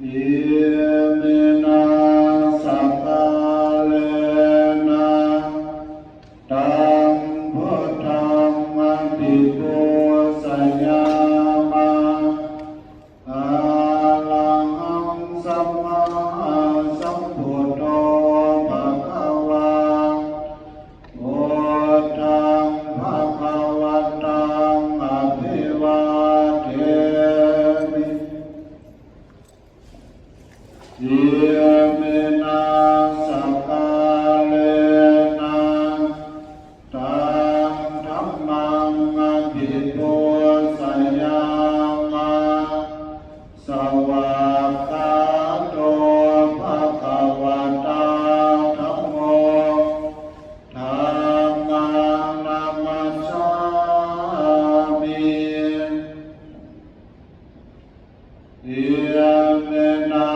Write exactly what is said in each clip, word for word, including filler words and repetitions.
Iminā sakkārena taṃ buddhaṃ abhipūjayāma. Arahaṃ sammāsambuddho bhagavā, buddhaṃ bhagavantaṃ abhivādemi. Iminā sakkārena taṃ dhammaṃ abhipūjayāma. Svākkhāto bhagavatā dhammo, dhammaṃ namassāmi. Iminā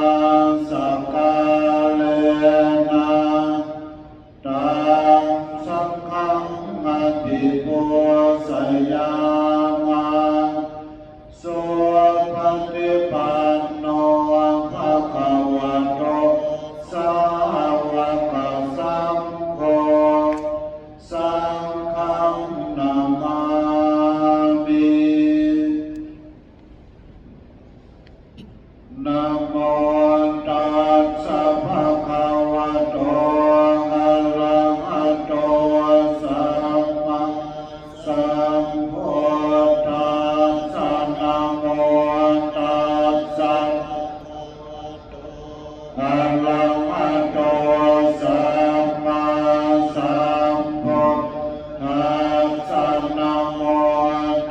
sakkārena taṃ saṅghaṃ abhipūjayāma. Supaṭipanno bhagavato sāvakasaṅgho, saṅghaṃ namāmi. Namo tassa bhagavato arahato sammāsambuddhassa. Namo tassa arahato sammāsambuddhassa. Namo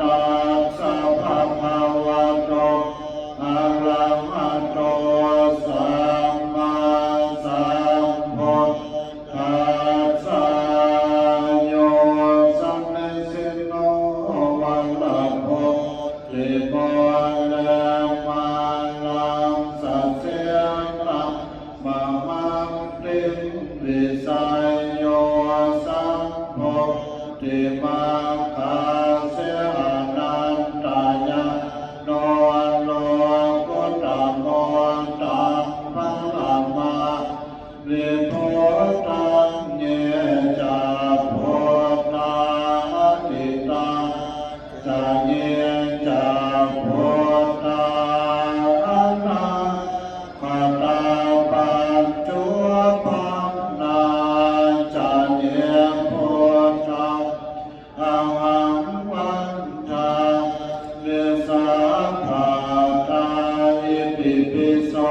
tassa bhagavato arahato sammāsambuddhassa. Yo sannisinno varabodhimūle, māraṃ sasenaṃ mahantiṃ vijeyyo sambodhimaggāse anantañāṇo lokuttamo taṃ paṇamāmi buddhaṃ. Ye ca buddhā atītā ca, ye ca buddhā anāgatā, paccuppannā ca ye buddhā, ahaṃ vandāmi sabbadā. Itipi so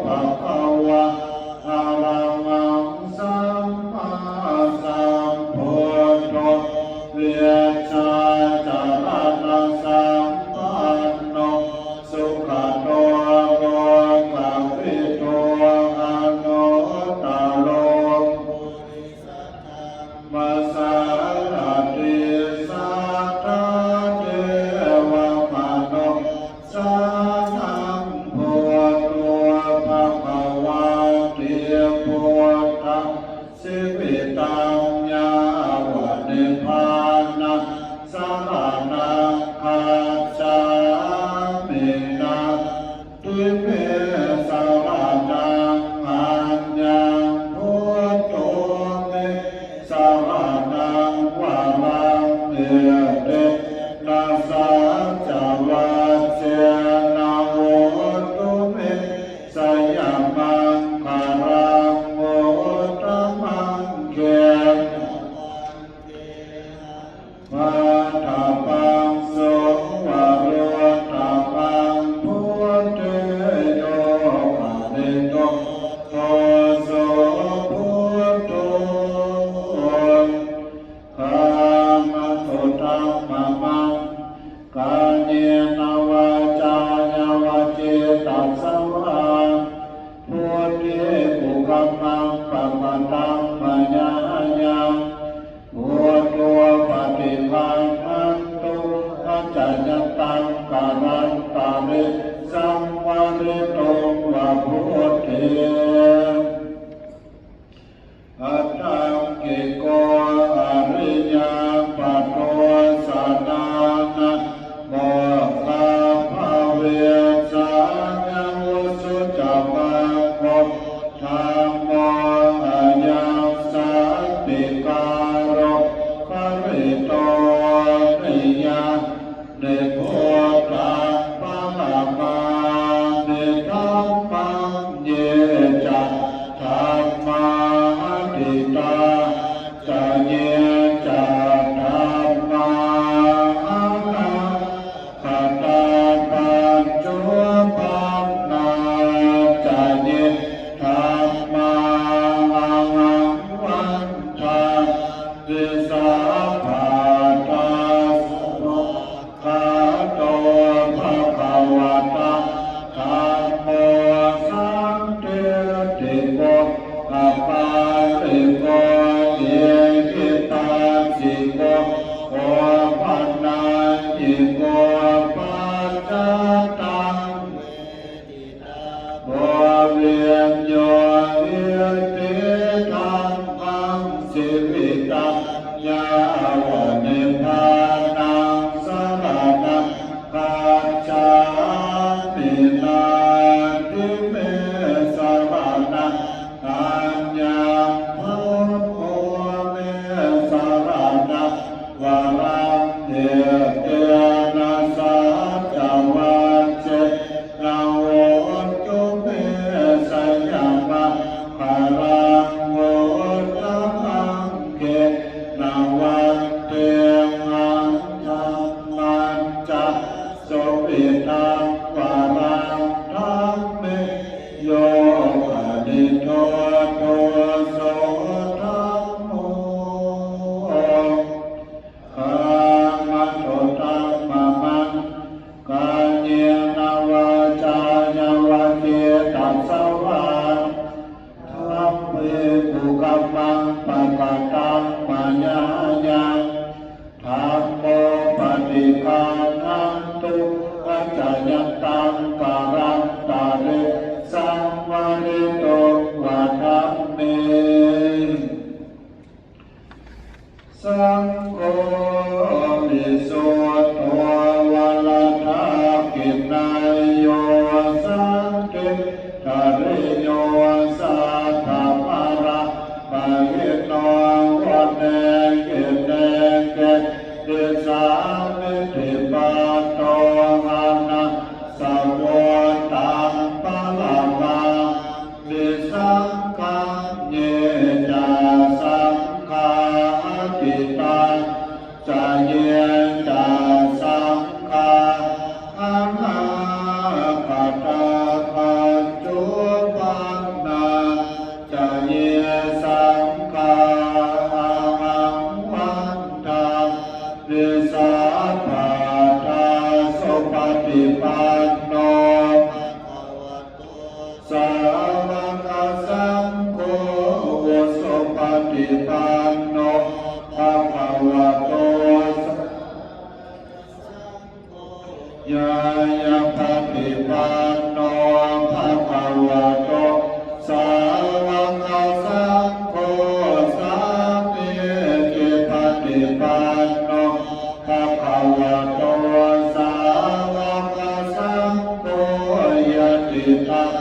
bhagavā arahaṃ sammāsambuddho vijjācaraṇasampanno sugato lokavidū anuttaro purisadammasārathi satthā devamanussānaṃ buddho bhagavāti. Buddhaṃ jīvitaṃ yāva nibbānaṃ saraṇaṃ gacchāmi. Natthi me saraṇaṃ aññaṃ, buddho me saraṇaṃ varaṃ. Etena saccavajjena hotu me jayamaṅgalaṃ. Uttamaṅgena pādapaṃsuṃ varuttamaṃ, buddhe yo khalito doso, buddho khamatu taṃ mamaṃ. Kāyena vācāya va cetasā vā, buddhe kukammaṃ pakataṃ mayā yaṃ, buddho paṭiggaṇhatu accayantaṃ, kālantare saṃvarituṃ va buddhe. Aṭṭhaṅgiko ariyapatho janānaṃ mokkhappavesāya ujuci suvidhaṃ varaṃ dhamme yo paniṭṭho doso dhammo khamato taṃ mamaṃ. Kāyena vācāya va cetasā vā dhamme kukammaṃ pakataṃ mayā yaṃ dhammo paṭiggaṇhatu accayantaṃ kālantare saṃvarituṃ va dhamme. Saṅgho visuddho varadakkhiṇeyyo santiṇṇaṃ sabbamalappahīno vane khette kesīti sāmīcipañño anāsavo taṃ paṇāma mi saṅghaṃ. Ye ca saṅghā atītā ca ye ca saṅghā anāgatā paccuppannā ca ye saṅghā ahaṃ vandāmi sabbadā. Supaṭipanno bhagavato sāvakasaṅgho, ujupaṭipanno bhagavato sāvakasaṅgho, ñāyapaṭipanno bhagavato sāvakasaṅgho, sāmīcipaṭipanno bhagavato sāvakasaṅgho, yadidaṃ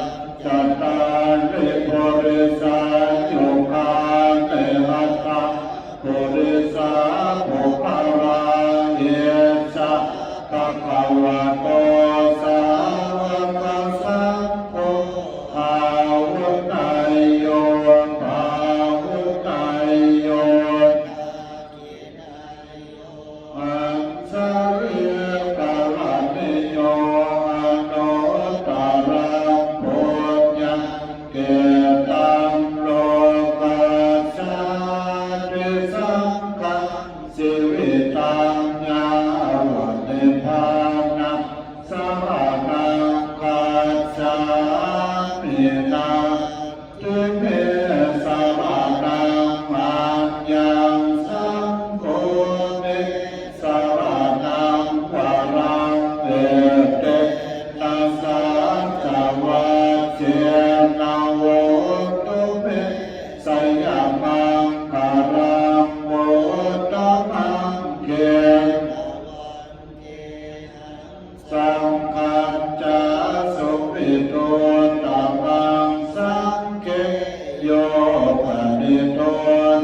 cattāri purisayugāni aṭṭha purisapuggalā, esa bhagavato sāvakasaṅgho, āhuneyyo pāhuneyyo añjalikaraṇīyo anuttaraṃ puññakkhettaṃ lokassāti. Saṅghaṃ jīvitaṃ yāva nibbānaṃ saraṇaṃ gacchāmi. Natthi me saraṇaṃ aññaṃ, saṅgho me saraṇaṃ varaṃ, etena saccavajjena hotu me jayamaṅgalaṃ. Uttamaṅgena saṅghañca suvidhuttamaṃ, saṅghe yo paniṭṭho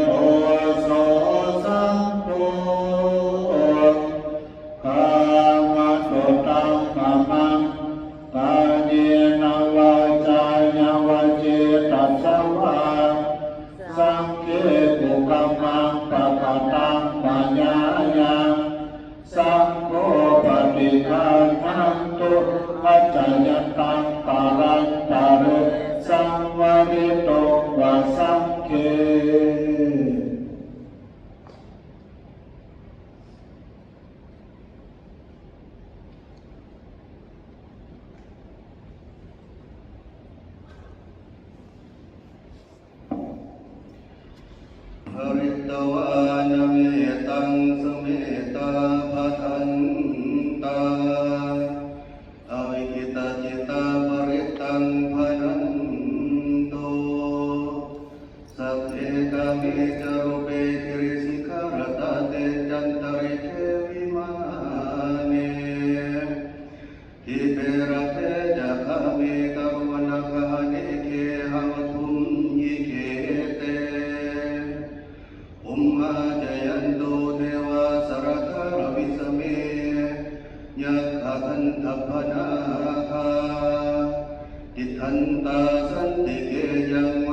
doso saṅgho khamato taṃ mamaṃ. Kāyena vācāya va cetasā vā saṅghe kukammaṃ pakataṃ mayā yaṃ saṅgho paṭiggaṇhatu accayantaṃ kālantare saṃvarituṃ va saṅghe. Pharitvāna mettaṃ samettā bhadantā avikkhittacittā parittaṃ bhaṇantu. Sagge kāme ca rūpe girisikharataṭe cantalikkhe vimāne dīpe raṭṭhe ca gāme taruvanagahane gehavatthumhi khette bhummā cāyantu devā jalathalavisame yakkhagandhabbanāgā tiṭṭhantā santike yaṃ